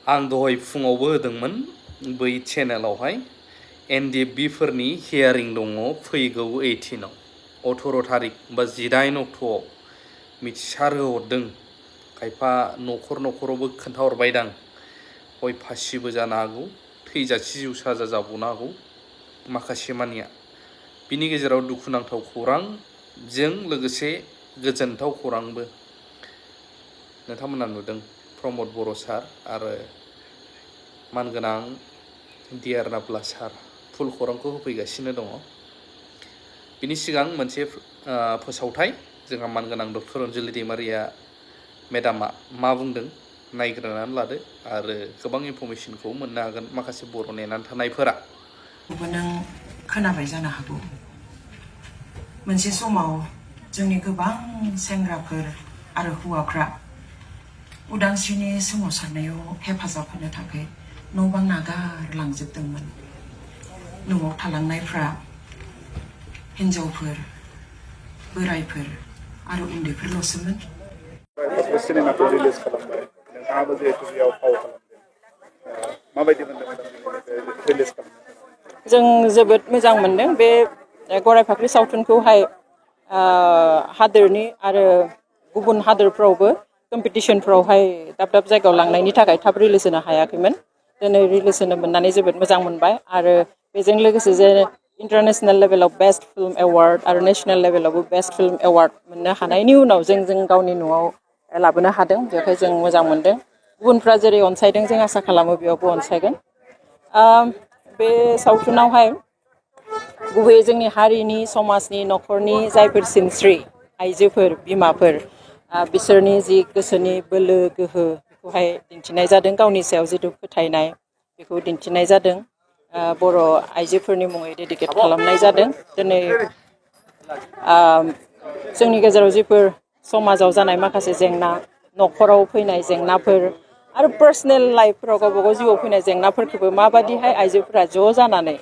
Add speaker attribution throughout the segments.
Speaker 1: आं दहाय फुङावबो होदोंमोन बै चेनेलावहाय NDFB फोरनि हियारिं दङ फैगौ 18 आव 18 थारिख बा 18 अक्ट'आव मिथिसार होहरदों खायफा न'खरावबो खोन्थाहरबायदां हय फासिबो जानो हागौ थैजासे जिउ साजा जाबावनो हागौ माखासे मानिया बिनि गेजेराव दुखुनांथाव खौरांजों लोगोसे गोजोनथाव खौरांबो नोंथांमोना नुदों प्रमद बर' सार आरो मानगोनां डिआर नाब्ला सार फुल खौरांखौ होफैगासिनो दङ बिनि सिगां मोनसे फोसावथाय जोंहा मानगोनां डक्टर अनजलि दैमारिया मेडामा मा बुंदों नायग्रोनानै लादो आरो गोबां इनफरमेशनखौ मोननो हागोन माखासे बर' नेनानै थानायफोरा
Speaker 2: नों खोनाबाय जानो हागौ मोनसे समाव जोंनि गोबां सेंग्राफोर आरो हौवाफ्रा उदांस्रिनि सोमावसारनायाव हेफाजाब होनो थाखाय न' बां नागारलांजोबदोंमोन न'आव थालांनायफ्रा हिन्जावफोर बोरायफोर आरो उन्दैफोरल'सोमोन
Speaker 3: सिनेमाखौ रिलिज खालामबाय नोंथाङाबो जिहेतु बेयाव फाव खालामदों माबायदि मोनदों रिलिज खालामनाय
Speaker 4: जों जोबोद मोजां मोनदों बे गराय फाख्रि सावथुनखौहाय हादोरनि आरो गुबुन हादोरफ्रावबो कम्पिटिशनफ्रावहाय दाब दाब जायगायाव लांनायनि थाखाय थाब रिलिज होनो हायाखैमोन दिनै रिलिज होनो मोननानै जोबोद मोजां मोनबाय आरो बेजों लोगोसे जे इन्टारनेशनेल लेभेलाव बेस्ट फिल्म एवार्ड आरो नेशनेल लेभेलावबो बेस्ट फिल्म एवार्ड मोननो हानायनि उनाव जों गावनि न'आव लाबोनो हादों बेवहाय जों मोजां मोनदों गुबुनफ्रा जेरै अनसायदों जों आसा खालामो बेयावबो अनसायगोन बे सावथुनावहाय गुबैयै जोंनि हारिनि समाजनि न'खरनि जायफोर सिनस्रि आइजोफोर बिमाफोर बिसोरनि जि गोसोनि बोलो गोहो बेखौहाय दिन्थिनाय जादों गावनि सायाव जिथु फोथायनाय बेखौ दिन्थिनाय जादों बर' आइजोफोरनि मुङै डेडिकेट खालामनाय जादों दिनै जोंनि गेजेराव जिफोर समाजाव जानाय माखासे जेंना न'खराव फैनाय जेंनाफोर आरो पार्सनेल लाइफफोराव गावबा गाव जिउआव फैनाय जेंनाफोरखौबो माबादिहाय आइजोफोरा ज' जानानै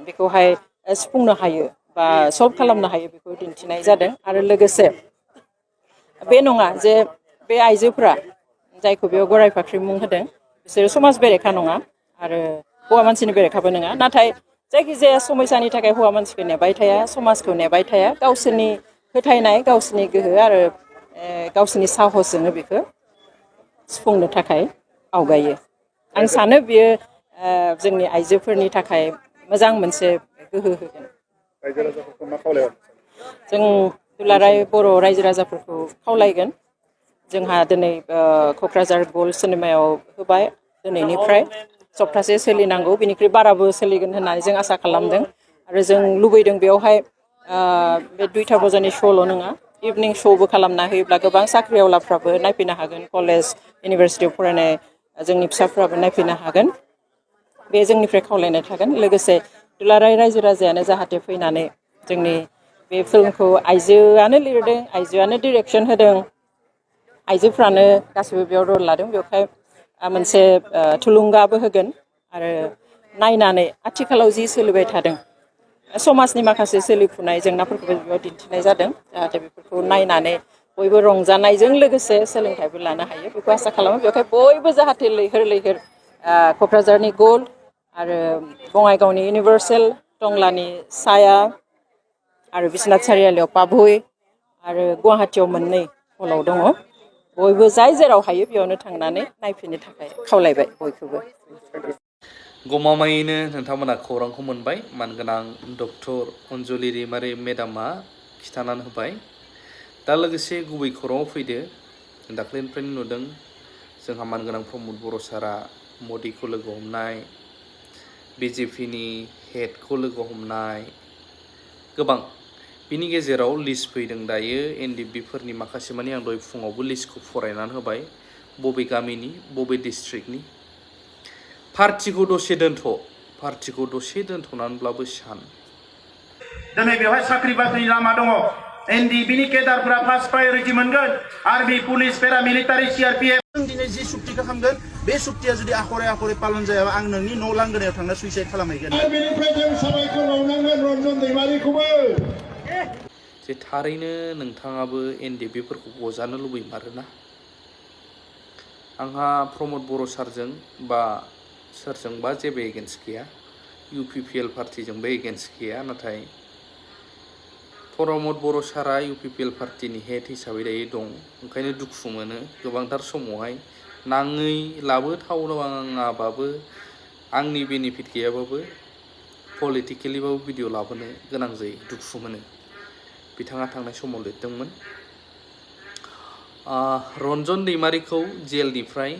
Speaker 4: बेखौहाय सुफुंनो हायो बा सल्भ खालामनो हायो बेखौ दिन्थिनाय जादों आरो लोगोसे बे नङा जे बे आइजोफोरा जायखौ बेयाव गराय फाख्रि मुं होदों बिसोरो समाज बेरेखा नङा आरो हौवा मानसिनि बेरेखाबो नङा नाथाय जायखिजाया समयसानि थाखाय हौवा मानसिखौ नेबाय थाया समाजखौ नेबाय थाया गावसोरनि फोथायनाय गावसोरनि गोहो आरो गावसोरनि साहसजोंनो बेखौ सुफुंनो थाखाय आवगायो आं सानो बियो जोंनि आइजोफोरनि थाखाय मोजां मोनसे गोहो होगोन जों दुलाराय बर' रायजो राजाफोरखौ खावलायगोन जोंहा दिनै क'क्राझार गल्ड सिनेमायाव होबाय दिनैनिफ्राय सप्तासे सोलिनांगौ बिनिख्रुइ बाराबो सोलिगोन होननानै जों आसा खालामदों आरो जों लुबैदों बेवहाय बे 2टा बाजानि श'ल' नङा इभिनिं श'बो खालामना होयोब्ला गोबां साख्रिआवलाफ्राबो नायफैनो हागोन कलेज इउनिभारसिटियाव फरायनाय जोंनि फिसाफ्राबो नायफैनो हागोन बे जोंनिफ्राय खावलायनाय थागोन लोगोसे दुलाराय रायजो राजायानो जाहाथे फैनानै जोंनि बे फिल्मखौ आइजोआनो लिरदों आइजोआनो डिरेक्सन होदों आइजोफ्रानो गासिबो बेयाव रल लादों बेवहाय मोनसे थुलुंगाबो होगोन आरो नायनानै आथिखालाव जि सोलिबाय थादों समाजनि माखासे सोलिफुनाय जेंनाफोरखौबो बेयाव दिन्थिनाय जादों जाहाथे बेफोरखौ नायनानै बयबो रंजानायजों लोगोसे सोलोंथाइबो लानो हायो बेखौ आसा खालामो बेवहाय बयबो जाहाथे लैहोर लैहोर क'क्राझारनि गल्ड आरो बङाइगावनि इउनिभार्सेल टंलानि साया आरो बिश्वनाथ सारियालियाव पाभै आरो गुवाहाटियाव मोननै हलाव दङ बयबो जाय जेराव हायो बेयावनो थांनानै नायफैनो थाखाय खावलायबाय बयखौबो
Speaker 1: गमामायैनो नोंथांमोना खौरांखौ मोनबाय मानगोनां डक्टर अनजलि दैमारि मेडामा खिन्थानानै होबाय दा लोगोसे गुबै खौराङाव फैदो दाख्लैनिफ्रायनो नुदों जोंहा मानगोनां प्रमद बर' सारा मदिखौ लोगो हमनाय बिजेपिनि हेडखौ लोगो हमनाय गोबां बिनि गेजेराव लिस्ट फैदों दायो NDFB फोरनि माखासे मानि आं दहाय फुङावबो लिस्टखौ फरायनानै होबाय बबे गामिनि बबे डिस्ट्रिक्टनि पार्टिखौ दसे दोनथ'नानैब्लाबो सान
Speaker 3: दिनै बेवहाय साख्रि बाख्रिनि लामा दङ NDFB नि केडारफोरा फार्स्ट प्रायोरिटि मोनगोन आर्मि पुलिस पेरामिलिटारि CRPF जों दिनै जि सुक्तिखौ खालामगोन बे सुक्तिया जुदि आखरे पालन जायाबा आं नोंनि न' लांगोनायाव थांना सुइसाइड खालामहैगोन बेनिफ्राय जों साबायखर बावनांगोन रन्जन दैमारिखौबो
Speaker 1: जे थारैनो नोंथाङाबो NDFB फोरखौ गजानो लुबैमारोना आंहा प्रमद बर' सारजों बा सोरजोंबा जेबो एगेन्स्ट गैया, UPPL पार्टिजोंबो एगेन्स्ट गैया, नाथाय प्रमद बर' सारा UPPL पार्टिनि हेड हिसाबै दायो दं, ओंखायनो दुखु मोनो गोबांथार समावहाय नाङै लाबोथावनाङाबाबो आंनि बेनिफिट गैयाबाबो पलिटिकेलिबाबो भिडिअ लाबोनो गोनां जायो, दुखु मोनो। बिथाङा थांनाय समाव लिरदोंमोन रन्जन दैमारिखौ जेलनिफ्राय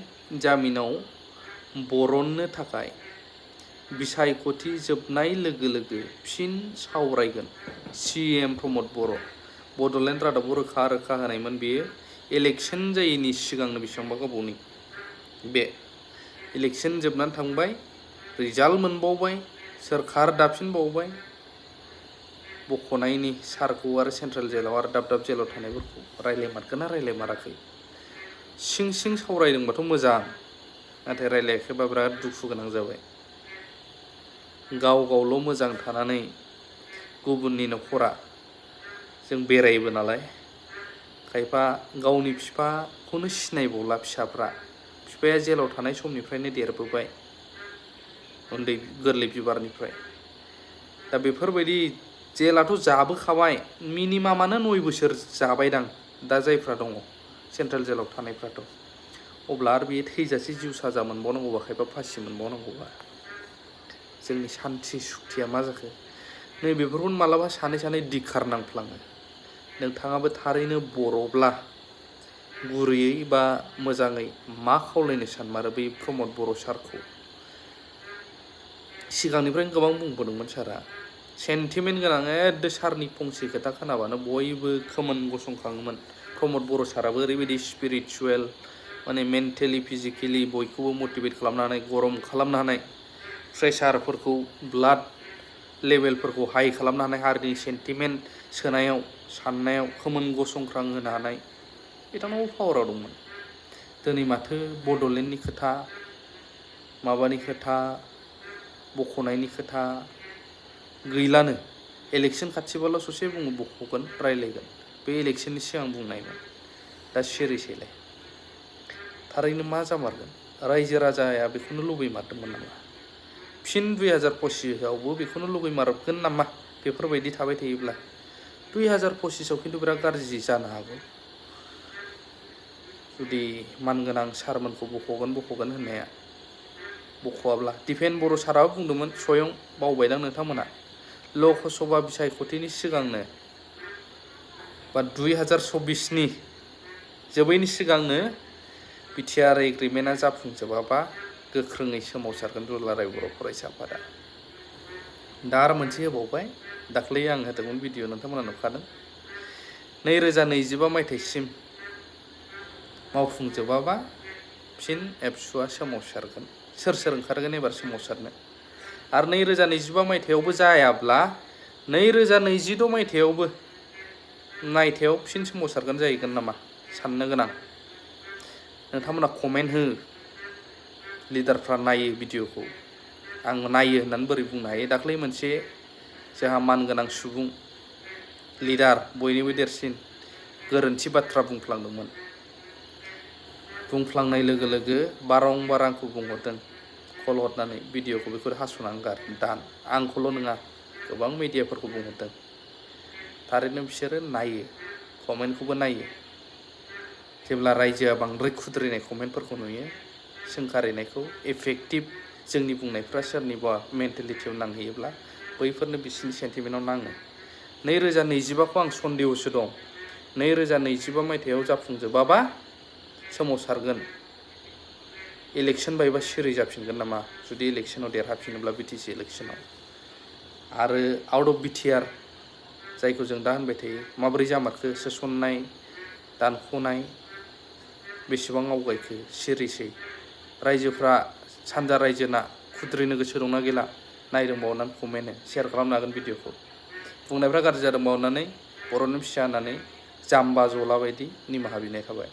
Speaker 1: जामिनाव बरननो थाखाय बिसायख'थि जोबनाय लोगो लोगो फिन सावरायगोन CM प्रमद बर'। बड'लेण्ड रादाबाव रोखा रोखा होनायमोन बेयो इलेक्शन जायैनि सिगांनो बेसेबांबा गोबावनि। बे इलेक्शन जोबनानै थांबाय, रिजाल्ट मोनबावबाय, सोरखार दाफिनबावबाय, बख'नायनि सारखौ आरो सेन्ट्रेल जेलाव आरो दाब दाब जेलाव थानायफोरखौ रायलायमारगोन ना रायलायमाराखै? सिं सिं सावरायदोंबाथ' मोजां, नाथाय रायलायाखैबा बिराद दुखु गोनां जाबाय। गाव गावल' मोजां थानानै गुबुननि न'खरा, जों बेरायोबो नालाय, खायफा गावनि बिफाखौनो सिनायबावला फिसाफ्रा, बिफाया जेलाव थानाय समनिफ्रायनो देरबोबाय उन्दै गोरलै बिबारनिफ्राय। दा बेफोरबायदि जेलाथ' जाबोखाबाय, मिनिमामानो 9 बोसोर जाबायदां दा जायफ्रा दङ सेन्ट्रेल जेलाव थानायफ्राथ', अब्ला आरो बे थैजासे जिउ साजा मोनबावनांगौबा, खायफा फासि मोनबावनांगौबा जोंनि सान्थि सुक्तिया मा जाखो? नै बेफोरखौनो मालाबा सानै सानै दिखार नांफ्लाङो। नोंथाङाबो थारैनो बर'ब्ला गुरैयै बा मोजाङै मा खावलायनो सानमारो बै प्रमद बर' सारखौ? सिगांनिफ्रायनो गोबां बुंबोदोंमोन सारा, सेन्टिमेन्ट गोनां एकदम सारनि फंसे खोथा खोनाबानो बयबो खोमोन गसंखाङोमोन। प्रमद बर' साराबो ओरैबायदि स्पिरिचुवेल, माने मेन्टेलि फिजिकेलि बयखौबो मटिभेट खालामनो हानाय, गरम खालामनो हानाय, प्रेसारफोरखौ ब्लाड लेभेलफोरखौ हाइ खालामनो हानाय, हारिनि सेन्टिमेन्ट सोनायाव साननायाव खोमोन गसंख्रां होनो हानाय बिथांनाव पावाराव दंमोन। दिनै माथो बड'लेण्डनि खोथा, माबानि खोथा, बख'नायनि खोथा गैलानो। इलेक्शन खाथिबाल' ससे बुङो बख'गोन रायलायगोन, बे इलेक्शननि सिगां बुंनायमोन, दा सिरिसैलाय। थारैनो मा जामारगोन? रायजो राजाया बेखौनो लुबैमारदोंमोन नामा? फिन 2025आवबो बेखौनो लुबैमारगोन नामा? बेफोरबायदि थाबाय थायोब्ला 2025आव खिन्थु बिराद गाज्रि जानो हागौ। जुदि मानगोनां सारमोनखौ बख'गोन होननाया बख'आब्ला। दिपेन बर' साराबो बुंदोंमोन, स्वयं बावबायदां नोंथांमोना, लकसभा बिसायख'थिनि सिगांनो बा 2024नि जोबैनि सिगांनो बिटिआर एग्रिमेन्टआ जाफुंजोबाबा गोख्रोङै सोमावसारगोन दुलाराय बर' फरायसा आफादा। दा आरो मोनसे होबावबाय, दाख्लै आं होदोंमोन भिडिअ, नोंथांमोना नुखादों। 2025 मायथाइसिम मावफुंजोबाबा फिन एबसुआ सोमावसारगोन। सोर ओंखारगोन एबार सोमावसारनो? आरो 2025 मायथाइयावबो जायाब्ला 2026 मायथाइयाव फिन सोमावसारगोन जाहैगोन नामा? साननो गोनां। नोंथांमोना कमेन्ट हो। लिडारफ्रा नायो भिडिअखौ, आं नायो होननानै बोरै बुंनो हायो? दाख्लै मोनसे जोंहा मानगोनां सुबुं, लिडार, बयनिबो देरसिन गोरोन्थि बाथ्रा बुंफ्लांदोंमोन। बुंफ्लांनाय लोगो लोगो बारंबार आंखौ बुंहरदों कल हरनानै, भिडिअखौ बेखौ हास'नानै दान। आंखौल' नङा, गोबां मिडियाफोरखौ बुंहरदों। थारैनो बिसोरो नायो, कमेन्टखौबो नायो। जेब्ला रायजोआ बांद्राय खुद्रिनाय कमेन्टफोरखौ नुयो, सोंखारिनायखौ, इफेक्टिभ जोंनि बुंनायफ्रा सोरनिबा मेन्टेलिटियाव नांहैयोब्ला बैफोरनो बिसिनि सेन्टिमेन्टआव नाङो। 2025खौ आं सन्देहसो दं। 2025 मायथाइयाव जाफुंजोबाबा सोमावसारगोन। इलेक्शन बायबा सिरि जाफिनगोन नामा? जुदि इलेक्शनाव देरहाफिनोब्ला बिटिसि इलेक्शनाव। आरो आउट अफ बिटिआर जायखौ जों दा होनबाय थायो, माबोरै जामारखो? सोसननाय, दानख'नाय बेसेबां आवगायखो? सिरिसै। रायजोफ्रा, सानजा रायजोना खुद्रिनो गोसो दंना गैला? नायदोंबा अननानै कमेन्ट हो, शेयार खालामनो हागोन भिडिअखौ। बुंनायफ्रा गाज्रि जादोंबा अननानै बर'नि फिसा होननानै जाम्बा जला बायदि निमाहा बिनाय थाबाय।